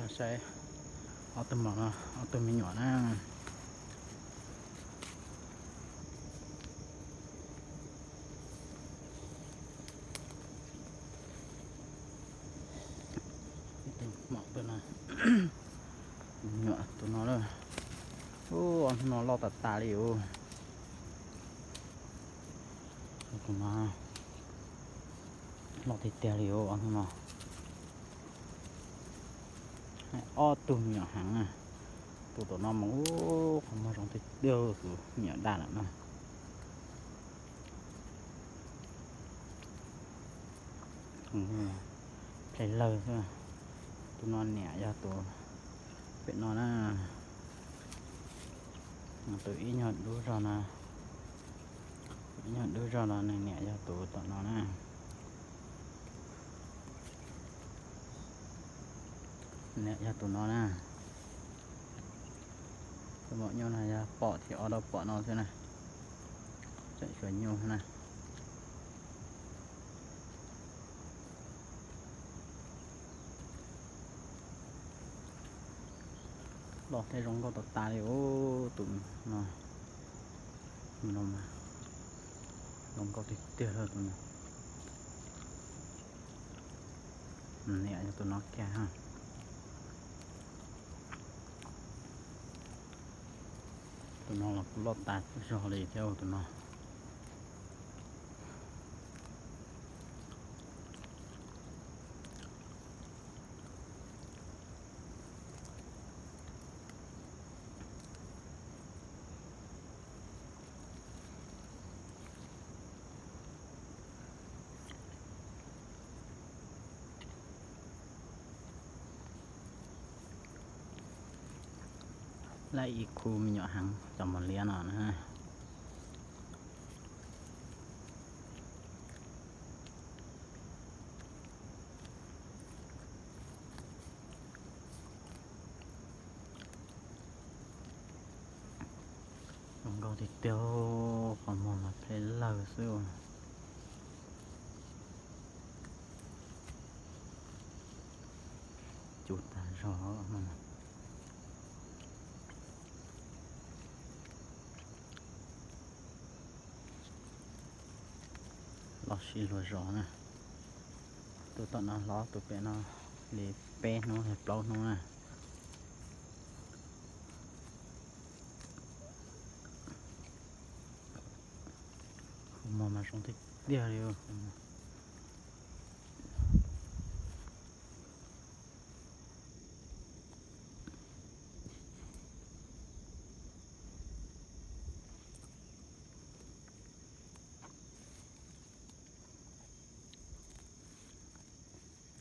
Saib ob tug mos no, ob tug me nyuam na. Tus mos tus no, me nyuam tus no lawm. Ub, ob hnub no loj tas tas li os. Tus no loj tiag tiag li os, ob hnub no. Ob tug me nyuam heev na. Tus tom no mas ub, qhov muag zoo tiag tiag, tus me nyuam daj lawm na. Ple lawg xwb. Tus no niam yog tus pem no na. Tus ib nyuag dub zog no, ib nyuag dub zog no nws niam yog tus tom no na. Niam yog tus no na. Tus maum nyuj no yog pom thiab ob rab pom no xwb na. Tseem tshuav nyuj na. Los thiab zoo nkauj tas tas li os, tus no, no mas zoo nkauj tiag tiag tus no. Niam yog tus no kiag. Tus no los kuj loj tas zog li thiab tus no. Laj ib khub me nyuam heev cov mos liab no na. Zoo nkauj tiag tiag, qhov muag mas ple lawg xwb. Cus tas zog. Los sib luag zov na. Tus tom no hlob tus pem no li peb hnub plaub hnub na. Qhov muag mas zoo tiag tiag li.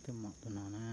Tus mom tus no na.